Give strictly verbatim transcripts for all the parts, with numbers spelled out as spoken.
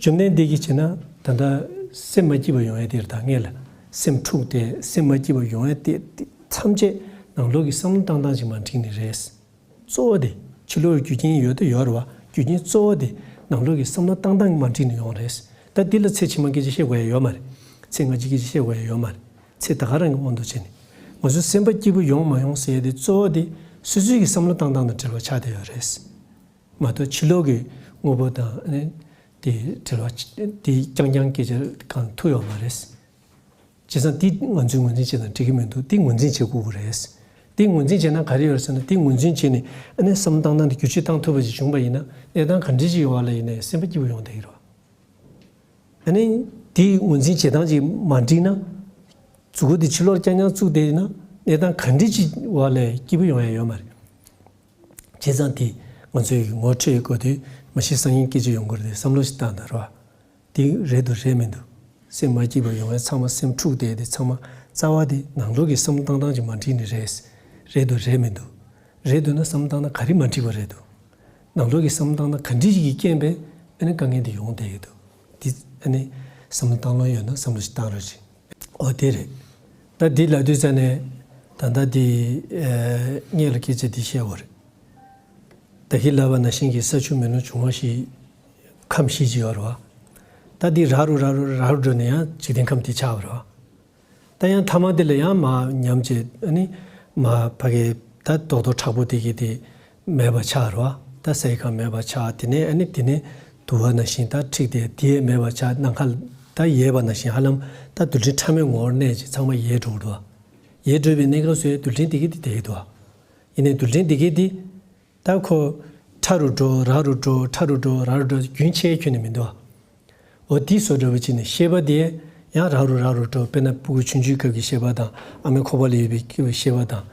བཅོམ་ལྡན་འདས་ཀྱིས་བྱས་ན་ད་ལྟ་སེམས་མ་སྐྱིད་པ་ཡོང་ཡ་དེ་རེད། ད་སྔོན་ལ་སེམས་འཁྲུགས་ཏེ་སེམས་མ་སྐྱིད་པ་ཡོང་ཡ་དེ་དེ་ཐམས་ཅད་ནང་ལོགས་ཀྱི་བསམ་བློ་བཏང་སྟངས་ཅིག་མ་འགྲིག་ནི་རེད། གཙོ་བོ་དེ་ཕྱི་ལོགས་རྒྱུ་རྐྱེན་ཡོད་དུ་ཡོད་རེད་བ། རྒྱུ་རྐྱེན་གཙོ་བོ་དེ་ནང་ལོགས་ཀྱི་བསམ་བློ་བཏང་སྟངས་མ་འགྲིག་ནི་ཡོང་རེད། ད་འདི་ལ་ཚེ་ཕྱི་མ་སྐད་ཆ་བཤད་དགོས་ཡ་ཡོད་མ་རེད། ཚེ་སྔ་ཕྱི་སྐད་ཆ་བཤད་དགོས་ཡ་ཡོད་མ་རེད། ཚེ་ད་ག་རང་གི་དབང་དུ་བྱས་ནས་ང་ཚོའི་སེམས་པ་སྐྱིད་པོ་ཡོང་མ་ཡོང་ཟེར་ཡ་དེ་གཙོ་བོ་དེ་སོ་སོའི་གི་བསམ་བློ་བཏང་སྟངས་དང་འབྲེལ་བ་ཆགས་བསྡད་ཡོད་རེད། མ་གཏོགས་ཕྱི་ལོགས་ཀྱི་དངོས་པོ་དང་ཨ་ནི་དེ་འབྲེལ་བ་དེ་རྐྱང་རྐྱང་སྐད་ཆ་གང་ཐུག་ཡོད་མ་རེད། བྱས་ཙང་དེ་ང་ཚོས་ངོས་འཛིན་བྱས་ན་འགྲིག་གི་མི་འདུག་དེ་ངོས་འཛིན་བྱེད་དགོས་ཀྱི་རེད། དེ་ངོས་འཛིན་བྱས་ན་ག་རེ་ཡོད་ཟེར་ན། དེ་ངོས་འཛིན་བྱས་ནས་ཨ་ནི་བསམ་བློ་བཏང་སྟངས་དེ་བསྒྱུར་བཅོས་བཏང་ཐུབ་པ་ཞིག་བྱུང་བ་ཡིན་ན། གནས་སྟངས་ག་འདྲ་ཞིག་ཡོང་བ་ལ་ཡིན་ནའི་སེམས་པ་སྐྱིད་པོ་ཡོང་བསྡད་ཀྱི་རེད། ཨ་ནི་དེ་ངོས་འཛིན་བྱེད་སྟངས་ཅིག་མ་འགྲིག་ན། མཛུ་གུ་དེ་ཕྱི་ལོགས་རྐྱང་རྐྱང་བཙུགས་བསྡད་ཡིན་ན་གནས་སྟངས་ག་འདྲ་ཅིག་བ་ལས་སྐྱིད་པོ་ཡོང་ཡ་ཡོད་མ་རེད། བྱས་ཙང་དེ་ང་ཚོས་ངོ་འཕྲོད་དགོས་དུས་མ་གཞི་སང་ཉིན་སྐད་ཆ་ཡོང་གི་རེད་དེ་བསམ་བློ་ཞིག་བཏང་དང་རོགས། དེ་རེད་འདུག་རེད་མི་འདུག་སེམས་མ་སྐྱིད་པ་ཡོང་ཡ་ཚང་མ་སེམས་འཁྲུགས་བསྡད་དེ་ཚང་མ་རྩ་བ་དེ་ནང་ལོགས་ཀྱི་བསམ་བློ་བཏང་སྟངས་ཅིག་མ་འགྲིག་ནི་རེད། རེད་འདུག་རེད་མི་འདུག་རེད་འདུག་ན་བསམ་བློ་བཏང་ན་ག་རེ་མ་འགྲིག་པ་རེད་འདུག་ནང་ལོགས་ཀྱི་བསམ་བློ་བཏང་ན་ག་འདྲ་ཞིག་གི་རྐྱེན་པས་ཨ་ནི་དཀའ་ངལ་འདི་ཡོང་བསྡད་ཀྱི་འདུག་འདི་ཨ་ནི་བསམ་བློ་བཏང་ལོང་ཡོད་ན་བསམ་བློ་ཞིག་བཏང་རོགས་གྱིས། ཨོ་དེ་རེད། ད་འདི་ལབ་དུས་ཙ་ནས་ད་ལྟ་འདི་ཨ་སྔོན་ལ་སྐད་ཆ་འདི་བཤད་ཡོད་རེད། ད་གིན་ལབ་པ་ནང་བཞིན་གྱི་ས་ཆུ་མེ་རླུང་འབྱུང་བ་བཞི། ཁམས་བཞི་ཅིག་ཡོད་རེད་བ། ད་འདི་རག་རུ་རག་རུ་རག་རུ་འགྲོ་ནས་ཡང་འཇིག་རྟེན་ཁམས་འདི་ཆགས་པ་རེད་བ། ད་ཡང་ཐ་མ་དེ་ལ་ཡང་མར་ཉམས་བྱས་ཨ་ནི་མར་ཕ་གི་ད་རྡོག་རྡོག་མཁྲེགས་པོ་དེ་གི་དེ་མེད་པ་ཆགས་རེད་བ། ད་ས་ཡི་ཁམས་མེད་པ་ཆགས། དེ་ནས་ཨ་ནི་དེ་ནས་དུ་བ་ནང་བཞིན་ད་འཁྲིགས་ཏེ་དེ་མེད་པ་ཆགས། ནམ་མཁའ་ད་ཡལ་བ་ནང་བཞིན་ཧ་ལམ་ད་རྡུལ་ཕྲན་ཕྲ་མོའི་ངོ་བོར་གནས་ཀྱི་ཚང་མ་ཡལ་འགྲོ་གི་འདུག་བ། ཡལ་འགྲོ་བའི་གནས་སྐབས་སུ་རྡུལ་ཕྲན་དེ་གི་དེ་བསྡད་ཀྱི་འདུག་བ། ཡིན་ནའི་རྡུལ་ཕྲན་དེ་གི་དེ། ད་ཁོ་ཕྲ་རུ་འགྲོ་རག་རུ་འགྲོ་ཕྲ་རུ་འགྲོ་རག་རུ་འགྲོ་རྒྱུན་ཆད་ཁྱོན་ནས་མི་འདུག་འོ་དེ་བཟོ་འདྲ་བོ་ཅིག་ནས་ཤེས་པ་དེ་ཡང་རག་རུ་རག་རུ་འགྲོ། དཔེར་ན་སྤུ་གུ་ཆུང་ཆུང་སྐབས་ཀྱི་ཤེས་པ་དང་ཨ་མའི་ཁོག་པ་ལ་ཡོད་པའི་སྐབས་ཀྱི་ཤེས་པ་དང་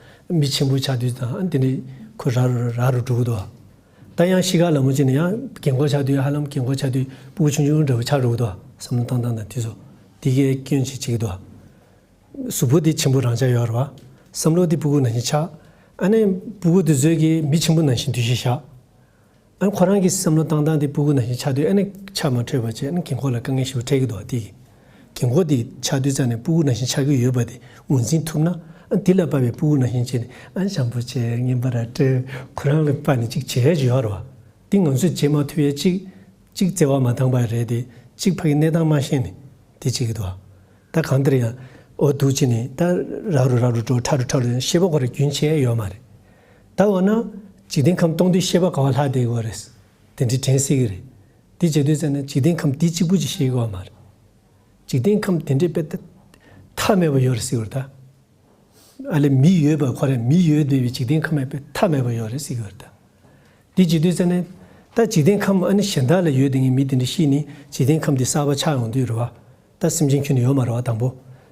མི་ཆེན་པོ་ཆགས་དུས་དང་ཨ་དེ་འདྲའི་ཁོ་རག་རུ་རག་རུ་འགྲོ་གི་འདུག་ད་ཡང་ཤི་ཁ་ལ་མོ་ཅིག་ནས་ཡང་རྒན་གོག་ཆགས་དུས་ཧ་ལམ་རྒན་གོག་ཆགས་དུས་སྤུ་གུ་ཆུང་ཆུང་འདྲ་བོ་ཆགས་འགྲོ་གི་འདུག་བསམ་བློ་བཏང་སྟངས་དང་དེ་ཚོ་དེ་གའི་སྐྱོན་ཅིག་བྱེད་ཀྱི་འདུག་གཟུགས་པོ་དེ་ཆེན་པོ་རང་ཆགས་ཡོད་རེད་བ། བསམ་བློ་དེ་སྤུ་གུ་ནང་བཞིན་ཆགས། ཨ་ནི་སྤུ་གུ་དེ་ཚོས་ཀྱིས་མི་ཆེན་པོ་ནང་བཞིན་འདུ་ཤེས་བཞག་ཨ་ནི་ཁོ་རང་གི་བསམ་བློ་བཏང་སྟངས་དེ་སྤུ་གུ་ནང་བཞིན་ཆགས་དུས་ཨ་ནི་ཆགས་མ་འཕྲོད་པ་བྱས་ཨ་ནི་རྒན་གོག་ལ་དཀའ་ངལ་ཞེ་པོ་འཕྲད་ཀྱི་འདུག་དེ་གི་རྒན་གོག་དེ་ཆགས་དུས་ཙ་ནས་སྤུ་གུ་ནང་བཞིན་ཆགས་ཀྱི་ཡོད་པ་དེ་ངོས་འཛིན་ཐུབ་ན་ཨ་ནི་དེ་ལ་དཔག་པའི་སྤུ་གུ་ནང་བཞིན་བྱས་ནས་ཨ་ནི་བྱམས་པོ་བྱས་སྙན་པ་ར་སྤྲད། ཁོ་རང་ལ་དཔག་ནས་ཅིག་བྱེད་ཡ་ཅིག་ཡོད་རེད་བ། དེ་ང་ཚོས་བྱེད་མ་ཐུབ་ཡ་ཅིག་ཅིག་བརྩེ་བ་མ་འདང་པ་རེད་དེ། གཅིག་ཕ་གི་གནས་སྟངས་མ་ཤེས་ནས་དེ་བྱེད་ཀྱི་འདུག་ད་གང་ལྟར་ཡང་འོ་འདུག་བྱས་ནས་ད་རག་རུ་རག་རུ་འགྲོ་ཕྲ་རུ་ཕྲ་རུ་ཤེས་པ་ཁོ་རང་རྒྱུན་ཆད་ཡོད་མ་རེད། ད་འོ་ན་འཇིག་རྟེན་ཁམས་སྟོང་དུས་ཤེས་པ་ག་བ་ལྷག་བསྡད་ཡོད་རེད། དེ་འདྲའི་དྲན་སྲིད་ཀྱི་རེད། དེ་བྱེད་དུས་ཙ་ན་འཇིག་རྟེན་ཁམས་འདི་གཅིག་པུ་ཅིག་ཤེས་ཀྱི་ཡོད་མ་རེད། འཇིག་རྟེན་ཁམས་དེ་འདྲའི་དཔེ་ད་མཐའ་མེད་པ་ཡོད་རེད་ཟེར་གྱི་ཡོད་རེད་ད། ཨ་ལས་མི་ཡོད་པ་ཁོ་རང་མི་ཡོད་བསྡད་པའི་འཇིག་རྟེན་ཁམས་དཔེ་མཐའ་མེད་པ་ཡོད་རེད་ཟེར་གྱི་ཡོད་རེད་ད། དེ་བྱེད་དུས་ཙ་ནས་ད་འཇིག་རྟེན་ཁམས་ཨ་ནི་གཞན་དག་ལ་ཡོད་དེ་ངས་མི་དེ་འདྲ་ཤི་ནས་འཇིག་རྟེན་ཁམས་དེ་གསར་པ་ཆགས་ཡོང་དུས་རེད་བ། ད་སེམས་ཅན་ཁྱོན་ནས་ཡོད་མ་རེད་བ་དང་པོ།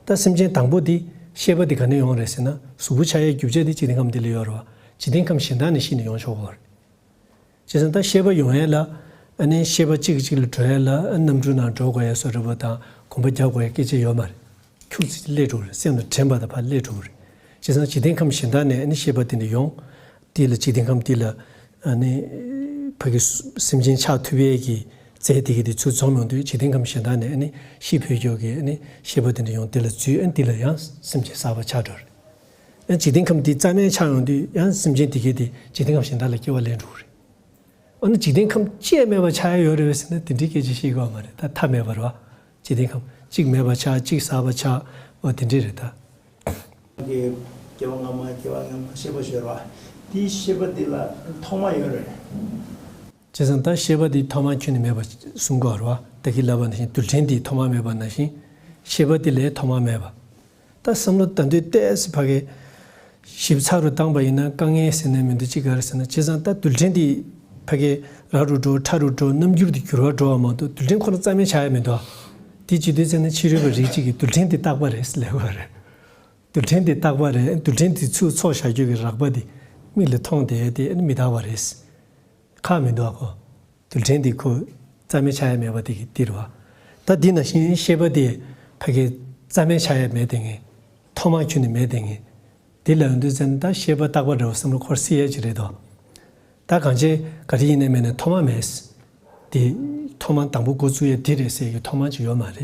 ད་སེམས་ཅན་དང་པོ་དེ་ཤེས་པ་དེ་ག་ནས་ཡོང་རེད་ཟེར་ན་གཟུགས་པོ་ཆགས་ཡའི་རྒྱུ་ཆ་དེ་འཇིག་རྟེན་ཁམས་དེ་ལ་ཡོད་རེད་བ། འཇིག་རྟེན་ཁམས་གཞན་དག་ནས་ཤི་ནས་ཡོང་ཆོག་གི་རེད། བྱས་ཙང་ད་ཤེས་པ་ཡོང་ཡས་ལ་ཨ་ནི་ཤེས་པ་གཅིག་གིས་གཅིག་ལ་འགྲོ་ཡས་ལ་ཨ་རྣམ་འཕྲུལ་ནང་འགྲོ་དགོས་ཡས་བཟོ་འདྲ་པོ་དང་གོམ་པ་རྒྱག་དགོས་ཡས་སྐད་ཆ་ཡོད་མ་རེད། ཁྱུག་ཙམ་སླེབས་འགྲོ་གི་རེད། སེམས་ལ་དྲན་པ་དང་ཕར་སླེབས་འགྲོ་གི་རེད། བྱས་ཙང་འཇིག་རྟེན་ཁམས་གཞན་དག་ནས་ཨ་ནི་ཤེས་པ་དེ་འདྲ་ཡོང་། དེ་ལ་འཇིག་རྟེན་ཁམས་དེ་ལ་ཨ་ནི་ཕ་གི་སེམས་ཅན་ཆགས་ཐུབ་ཡས་ཀྱི་རྫས་དེ་གི་དེ་ཚུར་འཛོམས་ཡོང་དུས་འཇིག་རྟེན་ཁམས་གཞན་དག་ནས་ཨ་ནི་ཤི་འཕོས་ཀྱོག་གི་ཨ་ནི་ཤེས་པ་དེ་འདྲ་ཡོང་། དེ་ལ་འཛུལ་ཨ་ནི་དེ་ལ་ཡང་སེམས་ཅན་གསར་པ་ཆགས་འགྲོ་རེད། ཡང་འཇིག་རྟེན་ཁམས་འདི་རྩ་མེད་ཆགས་ཡོང་དུས་ཡང་སེམས་ཅན་དེ་གས་དེ་འཇིག་རྟེན་ཁམས་གཞན་དག་ལ་སྐྱེ་བ་ལེན་འགྲོ་གི་རེད། འོ་ན་འཇིག་རྟེན་ཁམས་སྐྱེ་མེད་པ་ཆགས་ཡ་ཡོད་རེད་པས་ཟེར་ན་དེ་འདྲའི་སྐད་ཆ་བཤད་ཀྱི་ཡོད་མ་རེད། ད་མཐའ་མེད་པ་རེད་བ། འཇིག་རྟེན་ཁམས་གཅིག་མེད་པ་ཆགས་གཅིག་གསར་པ་ཆགས་འོ་དེ་འདྲས་རེད་ད། གི་སྐྱེ་བ་སྔ་མ་སྐྱེ་བ་སྔ་མ་ཤེས་པ་ཤོར་བ། དེའི་ཤེས་པ་འདི་ལ་ཐོག་མ་ཡོད་རེད། བྱས་ཙང་ད་ཤེས་པ་འདི་ཐོག་མ་ཁྱོན་ནས་མེད་པ་གསུང་གི་ཡོད་རེད་བ། ད་གིན་ལབ་པ་ནང་བཞིན་རྡུལ་ཕྲན་འདི་ཐོག་མ་མེད་པ་ནང་བཞིན་ཤེས་པ་འདི་ལས་ཐོག་མ་མེད་པ། ད་བསམ་བློ་ད་འདོད་ཏོག་ཙམ་ཕ་གི་ཞིབ་ཚགས་རུ་བཏང་པ་ཡིན་ན་དཀའ་ངལ་ཟེར་ན་མི་འདུག་ཅི་ག་རེ་ཟེར་ན་བྱས་ཙང་ད་རྡུལ་ཕྲན་འདི་ཕ་གི་རག་རུ་འགྲོ་ཕྲ་རུ་འགྲོ་རྣམ་འགྱུར་འདི་འགྱུར་བ་འགྲོ་བ་མ་གཏོགས་རྡུལ་ཕྲན་ཁོ་ན་རྩ་མེད་ཆགས་ཡ་མི་འདུག་དེ་བྱེད་དུས་ཙམ་ན་ཕྱི་རོལ་པ་རིགས་གཅིག་གིས་རྡུལ་ཕྲན་འདི་རྟག་པ་རེད་ཟེར་ལབ་པ་རེད། རྡུལ་ཕྲན་འདི་རྟག་པ་རེད། རྡུལ་ཕྲན་འདི་ཚུར་ཚོགས་བཞག་རྒྱུ་གི་རགས་པ་འདི་མིག་ལ་མཐོང་བསྡད་ཡ་དེ་མི་རྟག་པ་རེད། ཁག་མི་འདུག་ཨ་ཁོ། རྡུལ་ཕྲན་འདི་ཁོ་རྩ་མེད་ཆགས་ཡ་མེད་པ་དེ་གི་འདི་རེད་བ། ད་འདི་ནང་བཞིན་ཤེས་པ་དེ་ཕ་གི་རྩ་མེད་ཆགས་ཡ་མེད་དེ་ངས་ཐོག་མ་ཁྱོན་ནས་མེད་དེ་ངས་འདི་ལ་ཡོང་དུས་ཙམ་ད་ཤེས་པ་རྟག་པ་འདྲ་བོ་བསམ་བློ་འཁོར་སྲིད་ཡ་ཅིག་རེད་དོ། ད་གང་བྱས་ག་རེ་ཡིན་ནའི་མེད་ནའི་ཐོག་མ་མེད། དེ་ ཐོག་མ་དང་པོ་འགོ་བཙུགས་ཡས་དེ་རེད་ཟེར་གྱི་ཐོག་མ་ཅིག་ཡོད་མ་རེད།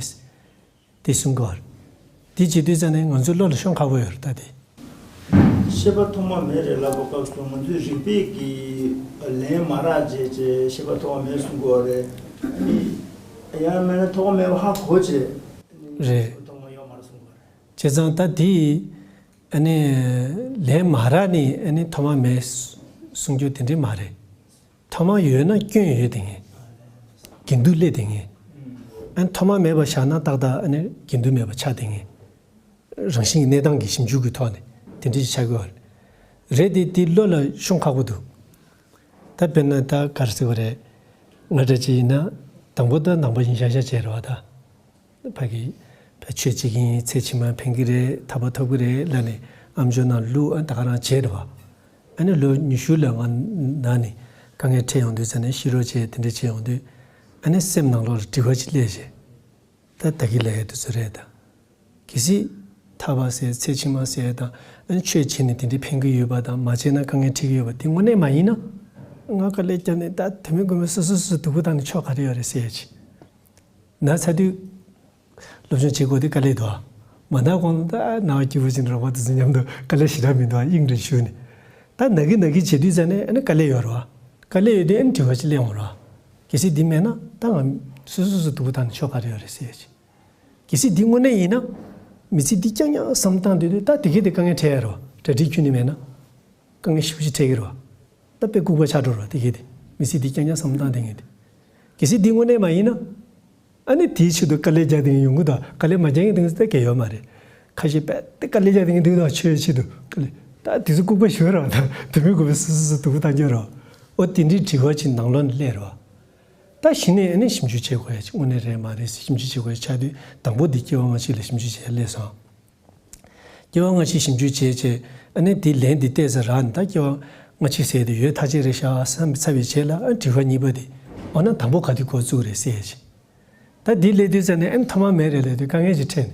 དེ་གསུང་གི་ཡོད་རེད། དེ་བྱེད་དུས་ཙང་ནས་ང་ཚོའི་བློ་ལ་ཤོང་ཁག་པོ་ཡོད་རེད་ད་དེ། ཤེས་པ་ཐོག་མ་མེད་རེད་ལབ་པ་སྐབས་སུ་ང་ཚོའི་རིགས་པས་ཀྱི་ལན་མ་རག་བྱས་བྱས་ཤེས་པ་ཐོག་མ་མེད་གསུང་གི་ཡོད་རེད། ཡང་མིན་ན་ཐོག་མ་མེད་པ་ཧ་གོ་བྱས། རེད། ཤེས་པ་ཐོག་མ་ཡོད་མ་རེད་གསུང་གི་ཡོད་རེད། བྱས་ཙང་ད་དེ། ཨ་ནི། ལན་མ་རག་ནི་ཨ་ནི་ཐོག་མ་མེད་གསུང་རྒྱུ་དེ་འདྲ་མ་རེད། ཐོག་མ་ཡོད་ན་སྐྱོན་ཡོད་དེ་ངེས། དགེ་འདུན་སླེབས་དེ་ངེས། ཨ་ནི་ཐོག་མ་མེད་པ་བཞག་ན་ཏག་ཏག་ཨ་ནི་དགེ་འདུན་མེད་པ་ཆགས་དེ་ངེས། རང་བཞིན་གྱི་གནས་སྟངས་ཀྱི་ཞིབ་འཇུག་གི་ཐོག་ནས་དེ་འདྲ་ཞིག་ཆགས་ཀྱི་ཡོད་རེད། རེད་དེ་དེ་བློ་ལ་ཤོང་ཁག་པོ་འདུག་ད་དཔེར་ན་ད་ག་རེ་ཟེར་བ་རེད། ང་འདྲ་ཅིག་ཡིན་ན་དང་པོ་ད་ནང་པ་ཡིན་ཤག་ཤག་བྱས་རེད་བ་ད། ཕ་གི། ཕ་ཆོས་བྱེད་ཀྱི་ཡིན། ཚེ་ཕྱི་མ་ཕན་གྱི་རེད། ཐར་པ་ཐོབ་ཀྱི་རེད་ལབ་ནས་ཨ་མཆོག་ནང་བླུགས། ཨ་ད་ག་རང་བྱས་རེད་བ། ཨ་ནི་ལོ་ཉི་ཤུ་ལ་ང་ན་ནས་དཀའ་ངལ་འཕྲད་ཡོང་དུས་ཙ་ནས་ཤི་རོགས་བྱས་དེ་འདྲ་བྱས་ཡོང་དུས། ཨ་ནི་སེམས་ནང་ལོགས་ལ་དྲི་བ་ཅིག་སླེབས་བྱས། ད་ད་གི་ལབ་ཡ་དེ་ཚོ་རེད་ད། གལ་སྲིད། ཐར་པ་ཟེར་ཚེ་ཕྱི་མ་ཟེར་དང་། ཨ་ནི་ཆོས་བྱས་ནས་དེ་འདྲའི་ཕན་གྱི་ཡོད་པ་དང་མ་བྱས་ན་དཀའ་ངལ་འཕྲད་ཀྱི་ཡོད་པ་དེ་དངོས་གནས་མ་ཡིན་ན། ང་དཀའ་ལས་བརྒྱབ་ནས་ད་དེ་མིན་དགོས་མིན་སོ་སོ་སོ་སོ་སྡུག་པོ་བཏང་ནས་ཆོག་ག་རེ་ཡོད་རེད་ཟེར་ཡ་ཅིག་ན་ཚ་དུས། སློབ་སྦྱོང་བྱེད་དགོས་དེ་དཀའ་ལས་འདུག་ཨ། མ་ན་གོང་ད་ན་བ་སྐྱིད་པོ་ཅིག་རོགས་པ་དེ་ཚོ་མཉམ་དུ་དཀའ་ལས་ཞེ་དྲག་མི་འདུག་ཨ། དབྱིངས་རེ་ཞུ་ནས། ད་ན་གི་ན་གི་བྱེད་དུས་ཙ་ནས་ཨ་ནི་དཀའ་ལས་ཡོད་རེད་བ། དཀའ་ལས་ཡོད་དུས་ཨ་ནི་དྲི་བ་ཅིག་སླེབས་ཡོང་རེད་བ། གལ་སྲིད་འདི་མེད་ན་ད་ང་སོ་སོ་སོ་སྡུག་པོ་བཏང་ནས་ཆོག་ག་རེ་ཡོད་རེད་ཟེར་ཡ་ཅིག་གལ་སྲིད་འདི་དངོས་གནས་ཡིན་ན། མི་ཚེ་འདི་རྐྱང་རྐྱང་བསམ་བཏང་སྡོད་དུས་ད་དེ་གས་དེ་དཀའ་ངལ་འཕྲད་ཡ་རེད་བ། གྲ་སྒྲིག་ཁྱོན་ནས་མེད་ན། དཀའ་ངལ་ཞེ་པོ་ཅིག་འཕྲད་ཀྱི་རེད་བ། ད་དཔེ་ལྐུགས་པ་ཆགས་འགྲོ་རེད་བ་དེ་གས་དེ། མི་ཚེ་འདི་རྐྱང་རྐྱང་བསམ་བཏང་སྡོད་མཁན་དེ། གལ་སྲིད་འདི་དངོས་གནས་མ་ཡིན་ན། ཨ་ནི་དེའི་ཆེད་དུ་དཀའ་ལས་རྒྱག་དེ་ཡོང་གི་འདུག་དཀའ་ལས་མ་རྒྱག་མཁན་དེ་ཚོ་ད་གལ་ཡོད་མ་རེད། ཁ་ཤས་དཔེ་དེ་དཀའ་ལས་རྒྱག་དེ་ཡོང་གི་འདུག་ཆོས་ཆེད་དུ་དཀའ་ལས། ད་དེ་ཚོ་ལྐུགས་པ་ཞིག་རེད་བ། ད་དེ་མིན་དགོས་པའི་སོ་སོ་སོ་སྡུག་པོ་བཏང་རྒྱུ་རེད་བ། ཨོ་དེ་འདྲའི་དྲི་བ་ཅིག་ནང་ལོགས་ནས་སླེབས་རེད་བ། ད་གཞི་ནས་ཨ་ནི་ཞིབ་འཇུག་བྱེད་དགོས་ཡ་ཅིག་དངོས་གནས་རེད་མ་རེད་ཟེར་ཞིབ་འཇུག་བྱེད་དགོས་ཡ་ཆགས་དུས་དང་པོ་འདི་སྐྱེ་བ་སྔ་ཕྱི་ལ་ཞིབ་འཇུག་བྱེད་ཡ་སླེབས་སོང་། སྐྱེ་བ་སྔ་ཕྱི་ཞིབ་འཇུག་བྱས་བྱས་ཨ་ནི་དེའི་ལན་འདི་བལྟས་ཚར་རག་ནས་ད་སྐྱེ་བ་སྔ་ཕྱི་ཟེར་དེ་ཡོད་ཐག་ཆོད་རེད་ཤག་བསམ་ཚར་བའི་རྗེས་ལ་ཨ་དྲི་བ་གཉིས་པ་དེ། འོ་ན་དང་པོ་ག་དུས་འགོ་བཙུགས་རེད་ཟེར་ཡ་ཅིག་ད་འདི་སླེབས་དུས་ཙ་ནས་ཨ་ནི་ཐོག་མ་མེད་རེད་ལབ་དུས་དཀའ་ངལ་ཅིག་འཕྲད་ནས།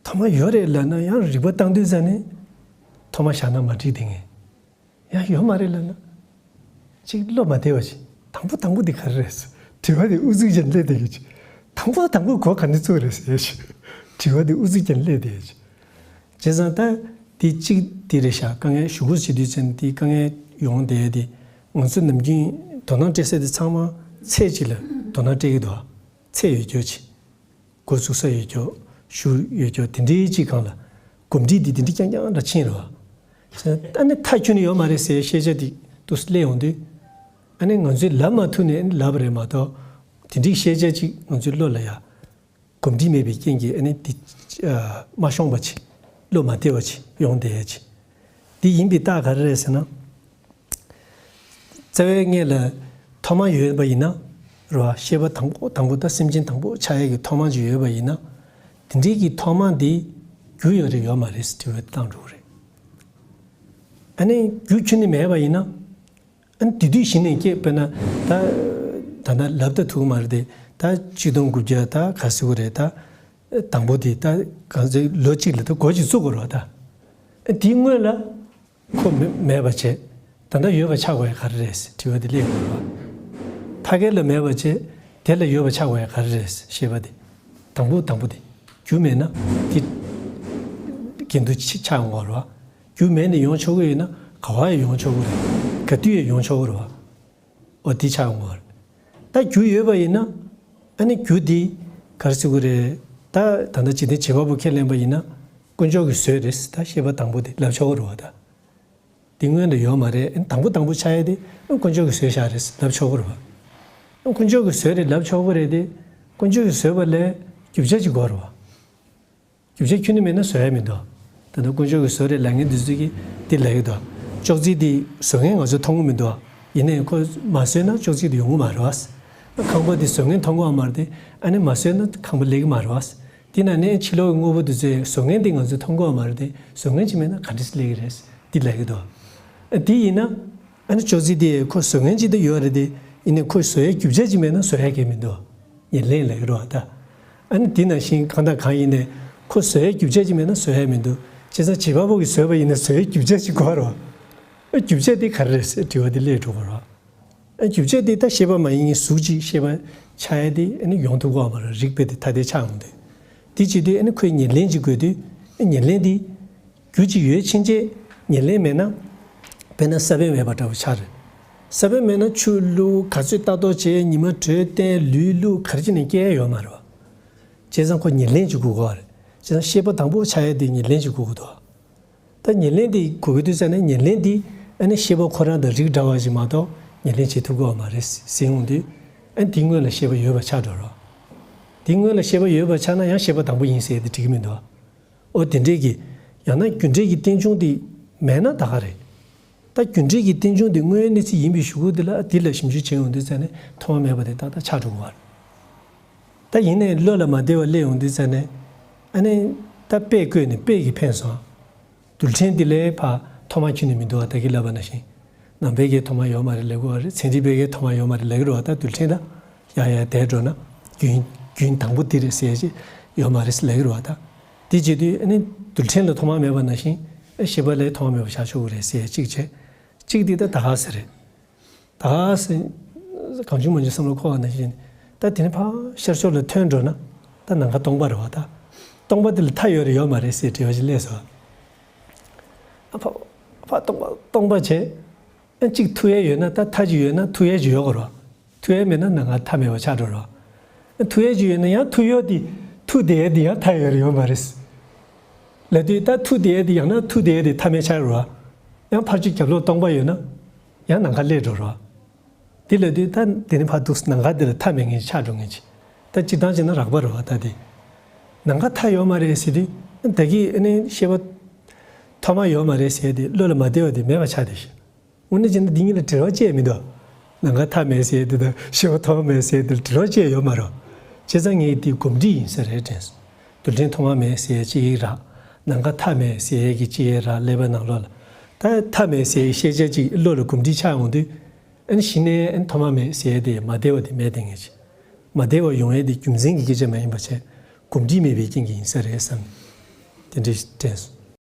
ཐོག་མ་ཡོད་རེད་ལབ་ན་ཡང་རིག་པ་བཏང་དུས་ཙ་ནས། ཐོག་མ་བཞག་ན་མ་འགྲིག་དེ་ངས། ཡང་ཡོད་མ་རེད་ལབ་ན། ཅིག་བློ་མ་བདེ་བ་ཞིག་དང་པོ་དང་པོ་འདི་ག་རེ་རེད། དྲི་བ་དེ་ཨུ་ཚུགས་ཅན་སླེབས་བསྡད་ཡོད་ཅིག་དང་པོ་དང་པོ་གོ་ག་ནས་བཙུགས་རེད་ཟེར་ཞིག་དྲི་བ་དེ་ཨུ་ཚུགས་ཅན་སླེབས་བསྡད་ཡོད་ཅིག་བྱས་ཙང་ད། དེ་གཅིག་དེ་རེད་ཤག་དཀའ་ངལ་ཞུ་སྒོ་བྱེད་དུས་ཙམ་དེ་དཀའ་ངལ་ཡོང་བསྡད་དེ། ང་ཚོ་ནམ་རྒྱུན་དོ་སྣང་སྤྲད་ས་དེ་ཚང་མ་ཚད་ཅིག་ལ་དོ་སྣང་སྤྲད་ཀྱི་འདུག་ཚད་ཡོད་རྒྱུ་ཅིག་འགོ་ཚུགས་ས་ཡོད་རྒྱུ། ཞུ་ཡོད་རྒྱུ་དེ་འདྲའི་ཅིག་སྒང་ལ། གོམས་འདྲིས་འདི་དེ་འདྲའི་རྐྱང་རྐྱང་ལ་ཕྱིན་རེད་བ། ཨ་ནི་མཐའ་ཁྱོན་ནས་ཡོད་མ་རེད་ཟེར་ཤེས་བྱ་དེ་འདུག་སེ་སླེབས་ཡོང་དུས། ཨ་ནི་ང་ཚོས་ལབ་མ་ཐུབ་ནས་ཨ་ནི་ལབ་པ་རེད་མ་གཏོགས། དེ་འདྲའི་ཤེས་བྱ་ཅིག་ང་ཚོའི་བློ་ལ་ཡ། གོམས་འདྲིས་མེད་པའི་རྐྱེན་གྱིས་ཨ་ནི་འདི། མ་ཤོང་བ་ཅིག་བློ་མ་བདེ་བ་ཅིག་ཡོང་བསྡད་ཡ་ཅིག་འདི་ཡིན་པའི་རྟགས་ག་རེ་རེད་ཟེར་ན། རྩ་བའི་སྔོན་ལ་ཐོག་མ་ཡོད་པ་ཡིན་ན། རེད་བ། ཤེས་པ་དང་པོ་དང་པོ་ད་སེམས་ཅན་དང་པོ་ཆགས་ཡས་ཀྱི་ཐོག་མ་ཅིག་ཡོད་པ་ཡིན་ན། དེ་འདྲའི་གི་ཐོག་མ་འདི་རྒྱུ་ཡོད་རེད་ཡོད་མ་རེད་ཟེར་དྲི་བ་བཏང་འགྲོ་གི་རེད། ཨ་ནི་རྒྱུ་ཁྱོན་ནས་མེད་པ་ཡིན་ན། ཨ་ནི་དེ་དུས་གཞི་ནས་སྐྱེས་དཔེར་ན་ད། ད་ལྟ་ལབ་ད་ཐུབ་ཀྱི་མ་རེད་དེ། ད་གཅིག་སྟོང་དགུ་བརྒྱ་ད་ག་ཟེར་དགོས་རེད་ད། དང་པོ་དེ་ད་གང་ཚེ་ལོ་གཅིག་ལ་ད་འགོ་ཅིག་བཙུགས་དགོས་རེད་བ་ད། ཨ་དེའི་སྔོན་ལ། ཁོ་མེ་མེད་པ་བྱས། ད་ལྟ་ཡོད་པ་ཆགས་དགོས་ཡ་ག་རེ་རེད་ཟེར་དྲི་བ་དེ་སླེབས་ཡོང་བ། ཕ་གི་ལ་མེད་པ་བྱས། དེ་ལ་ཡོད་པ་ཆགས་དགོས་ཡ་ག་རེ་རེད་ཟེར་ཤེས་པ་དེ། དང་པོ་དང་པོ་དེ། རྒྱུ་མེད་ན་དེ། དགེ་འདུན་ཆགས་ཡོང་བ་རེད་བ། རྒྱུ་མེད་ནས་ཡོང་ཆོག་གི་ཡོད་ན་ག་བ་ཡང་ཡོང་ཆོག་གི་རེད། ག་དུས་ཡང་ཡོང་ཆོག་གི་རེད་བ། འོ་དེ་ཆགས་ཡོང་བ་རེད། ད་རྒྱུ་ཡོད་པ་ཡིན་ན། ཨ་ནི་རྒྱུ་དེ་ག་རེ་ཟེར་དགོས་རེད། ད་ད་ལྟ་འཇིག་རྟེན་བྱེད་པ་པོ་ཁས་ལེན་པ་ཡིན་ན། དཀོན་མཆོག་གི་བཟོས་རེད་ད་ཤེས་པ་དང་པོ་དེ་ལབ་ཆོག་གི་རེད་བ་ད། དེ་སྔོན་ལ་ཡོད་མ་རེད། དང་པོ་དང་པོ་ཆགས་ཡ་དེ་དཀོན་མཆོག་གིས་བཟོས་བཞག་རེད་ལབ་ཆོག་གི་རེད་བ། དཀོན་མཆོག་གིས་བཟོས་རེད་ལབ་ཆོག་གི་རེད་དེ། དཀོན་མཆོག་གིས་བཟོས་པ་ལས་རྒྱུ་ཆ་ཅིག་དགོས་རེད་བ། རྒྱུ་ཆ་ཁྱོན་ནས་མེད་ན་བཟོ་ཡ་མི་འདུག་ད་ལྟ་དཀོན་མཆོག་གིས་བཟོས་རེད་ལབ་མཁན་འདི་ཚོ་གིས་འདི་ལབ་ཀྱི་འདུག་ཅོག་ཙེ་འདི་བཟོ་མཁན་ང་ཚོས་མཐོང་གི་མི་འདུག་ཡིན་ནའི་ཁོ་མ་བཟོས་ན་ཅོག་ཙེ་འདི་ཡོང་གི་མ་རེད་བ། ཁང་པ་འདི་བཟོ་མཁན་མཐོང་གི་མ་རེད་དེ། ཨ་ནི་མ་བཟོས་ན་ཁང་པ་སླེབས་ཀྱི་མ་རེད་བ། དེ་ན་ནས་ཕྱི་ལོགས་ཀྱི་དངོས་པོ་དེ་ཚོའི་བཟོ་མཁན་དེ་ང་ཚོས་མཐོང་གི་ཡོད་མ་རེད་དེ། བཟོ་མཁན་ཅིག་མེད་ན་ག་འདྲས་སེ་སླེབས་ཀྱི་རེད། འདི་ལབ་ཀྱི་འདུག་ཨ་དེ་ཡིན་ན། ཨ་ནི་ཅོག་ཙེ་དེ་ཁོ་བཟོ་མཁན་ཅིག་ད་ཡོད་རེད་དེ། ཡིན་ནའི་ཁོ་བཟོ་ཡའི་རྒྱུ་ཆ་ཅིག་མེད་ན་བཟོ་ཡ་གང་ཡང་མི་འདུག་ཉེར་ལེན་ལབ་ཀྱི་རེད་བ་ད། ཨ་ནི་དེ་ནང་བཞིན་གང་དང་གང་ཡིན་ནའི་ཁོ་བཟོ་ཡའི་རྒྱུ་ཆ་ཅིག་མེད་ན་བཟོ་ཡ་མི་འདུག་བྱས་ཙང་བྱེད་པ་པོ་གིས་བཟོས་པ་ཡིན་ན་བཟོ་ཡའི་རྒྱུ་ཆ་ཅིག་དགོས་རེད་བ། ཨ་རྒྱུ་ཆ་དེ་ག་རེ་རེད་ཟེར་དྲི་བ་དེ་སླེབས་འགྲོ་གི་རེད་བ། ཨ་རྒྱུ་ཆ་དེ་ད་ཤེས་པ་མ་ཡིན་གཟུགས་ཅིག་ཤེས་པ་ཆགས་ཡ་དེ་ཨ་ནི་ཡོང་ཐུབ་ཀྱི་ཡོད་མ་རེད། རིགས་པས་དེ་ཐ་དད་ཆགས་ཡོང་དུས། དེ་བྱེད་དུས་ཨ་ནི་ཁོས་ཉེར་ལེན་ཅིག་དགོས་དུས་ཨ་ཉེར་ལེན་དེ་རྒྱུ་ཅིག་ཡོད་ཕྱིན་ཆད་ཉེར་ལེན་མེད་ན་དཔེར་ན་ས་བོན་མེད་པ་འདྲ་བོ་ཆགས་རེད། ས་བོན་མེད་ན་ཆུ་བླུགས། ག་ཚོད་ལྟ་རྟོག་བྱས། ཉི་མ་དྲོས་བསྟན། ལུད་བླུགས། ག་རེ་བྱས་ནས་སྐྱེ་ཡ་ཡོད་མ་རེད་བ། བྱས་ཙང་ཁོ་ཉེར་ལེན་ཅིག་དགོས་ཀྱི་ཡོད་རེད། བྱས་ཙང་ཤེས་པ་དང་པོ་ཆགས་ཡ་དེ་ཉེར་ལེན་ཅིག་དགོས་ཀྱི་འདུག་ད་ཉེར་ལེན་དེ་དགོས་ཀྱི་འདུག་ཟེར་ན་ཉེར་ལེན་དེ་ཨ་ནི་ཤེས་པ་ཁོ་རང་དང་རིགས་འདྲ་བ་ཞིག་མ་གཏོགས་ཉེར་ལེན་བྱེད་ཐུབ་ཀྱི་ཡོད་མ་རེད་ཟེར་ཡོང་དུས། ཨ་ནི་དེའི་སྔོན་ལ་ཤེས་པ་ཡོད་པ་ཆགས་འགྲོ་རོགས། དེའི་སྔོན་ལ་ཤེས་པ་ཡོད་པ་ཆགས་ན་ཡང་ཤེས་པ་དང་པོ་ཡིན་ཟེར་ཡ་དེ་འགྲིག་གི་མི་འདུག་འོ་དེ་འདྲས་ཀྱི། ཡང་ན་རྒྱུ་འབྲས་ཀྱི་རྟེན་འབྱུང་དེ་མེད་ན་ད་ག་རེད། ད་རྒྱུ་འབྲས་ཀྱི་རྟེན་འབྱུང་དེ་དངོས་ཡོད་གནས་ཚུལ་ཡིན་པའི་གཞུག་གུ་དེ་ལ་དེ་ལ་ཞིབ་འཇུག་བྱེད་ཡོང་དུས་ཙ་ནས་ཐོག་མ་མེད་པ་དེ་ཏག་ཏག་ཆགས་འགྲོ་གི་ཡོད་རེད། ད་ཡིན་ནའི་བློ་ལ་མ་བདེ་བ་སླེབས་ཡོང་དུས་ཙ་ནས། ཨ་ནི་ད་དཔེ་བཀོད་ནས་དཔེ་གིས་ཕན་སོང་། རྡུལ་ཕྲན་དེ་ལས་ཕར་ཐོག་མ་ཁྱོན་ནས་མི་འདུག་བ། ད་གིན་ལབ་པ་ནང་བཞིན། ནང་པའི་གི་ཐོག་མ་ཡོད་མ་རེད་ལབ་ཀྱི་ཡོད་རེད། ཚན་རིག་པའི་གི་ཐོག་མ་ཡོད་མ་རེད་ལབ་ཀྱི་རེད་བ། ད་རྡུལ་ཕྲན་ད་ཡར་ཡར་དེད་འགྲོ་ན་རྒྱུན་རྒྱུན་དང་པོ་དེ་རེད་ཟེར་ཡ་ཅིག་ཡོད་མ་རེད་ལབ་ཀྱི་རེད་བ། ད་དེ་བྱེད་དུས་ཨ་ནི་རྡུལ་ཕྲན་ལ་ཐོག་མ་མེད་པ་ནང་བཞིན་ཨ་ཤེས་པ་ལ་ཐོག་མ་མེད་པ་བཞག་ཆོག་གི་རེད་ཟེར་ཡ་གཅིག་བྱས། གཅིག་དེ་ད་ད་ག་ཟེ་རེད། ད་ག་ཟེ། གང་བྱུང་མང་བྱུང་བསམ་བློ་འཁོར་བ་ནང་བཞིན། ད་དེ་ནས་ཕར་ཤར་ཕྱོགས་ལ་ཐོན་འགྲོ་ན་ད་ནམ་མཁའ་སྟོང་པ་རེད་བ། ད་སྟོང་པ་དེ་ལ་མཐའ་ཡོད་རེད་ཡོད་མ་རེད་ཟེར་དྲི་བ་ཞིག་སླེབས་སོང་། ཨ་ཕ། ཕ་སྟོང་པ་སྟོང་པ་བྱས། ཨ་གཅིག་ཐུག་ཡས་ཡོད་ན་ད་མཐའ་གཅིག་ཡོད་ན་ཐུག་ཡས་གཅིག་ཡོད་དགོས་རེད་བ། ཐུག་ཡས་མེད་ན་ནམ་མཁའ་མཐའ་མེད་པ་ཆགས་འགྲོ་རེད་བ། ཨ་ཐུག་ཡས་གཅིག་ཡོད་ན་ཡང་ཐུག་ཡོད་དེ་ཐུག་བསྡད་ཡས་དེ་ཡང་མཐའ་ཡོད་རེད་ཡོད་མ་རེད། ལབ་དུས་ད་ཐུག་བསྡད་ཡས་དེ་ཡང་ན་ཐུག་བསྡད་ཡས་དེ་མཐའ་མེད་ཆགས་རེད་བ། ཡང་ཕར་ཕྱོགས་རྒྱབ་ལོགས་སྟོང་པ་ཡོད་ན་ཡང་ནམ་མཁའ་སླེབས་འགྲོ་རེད་བ། དེ་ལབ་དུས་ད་དེ་ནི་ཕར་འདུག་ནམ་མཁའ་འདི་ལ་མཐའ་མེད་མཁན་ཆགས་འགྲོ་མཁན་ཅིག་ད་སྤྱིར་བཏང་བྱས་ན་རགས་པ་རེད་བ། ད་དེ་ནམ་མཁའ་མཐའ་ཡོད་མ་རེད་ཟེར་དུས་ད་གིན་ཨ་ནི་ཤེས་པ་ཐོག་མ་ཡོད་མ་རེད་ཟེར་དེ་བློ་ལ་མ་བདེ་བ་དེ་མེད་པ་ཆགས་བསྡད་ཤག་དངོས་གནས་བྱས་ན་འདི་གཉིས་ལ་འབྲེལ་བ་ཅི་ཡང་མི་འདུག་ནམ་མཁའ་མཐའ་མེད་ཟེར་དེ་དང་ཤེས་པ་ཐོག་མ་མེད་ཟེར་དེ་ལ་འབྲེལ་བ་ཅི་ཡང་ཡོད་མ་རེད། བྱས་ཙང་ངས་འདི་གོམས་འདྲིས་ཡིན་ས་རེད་དྲན་སོང་། རྡུལ་ཕྲན་ཐོག་མ་མེད་ཟེར་ཡས་ཅིག་རག་ནམ་མཁའ་མཐའ་མེད་ཟེར་ཡས་ཀྱི་ཅིག་རག་ཀླད་པའི་ནང་ལོགས་ལ། ད་མཐའ་མེད་ཟེར་ཡས་ཤེས་བྱ་ཅིག་བློ་ལ་གོམས་འདྲིས་ཆགས་ཡོང་དུས། ཨ་ནི་གཞི་ནས་ཨ་ནི་ཐོག་མ་མེད་ཟེར་ཡས་དེ་མ་བདེ་བ་དེ་མེད་བསྡད་མཁན་ཅིག་མ་བདེ་བ་ཡོང་ཡས་དེ་རྒྱུ་མཚན་གྱི་སྐད་ཆ་མ་ཡིན་པ་བྱས། གོམས་འདྲིས་མེད་པའི་རྐྱེན་གྱིས་ཡིན་ས་རེད་བསམ། དེ་འདྲ་དྲན་སོང་།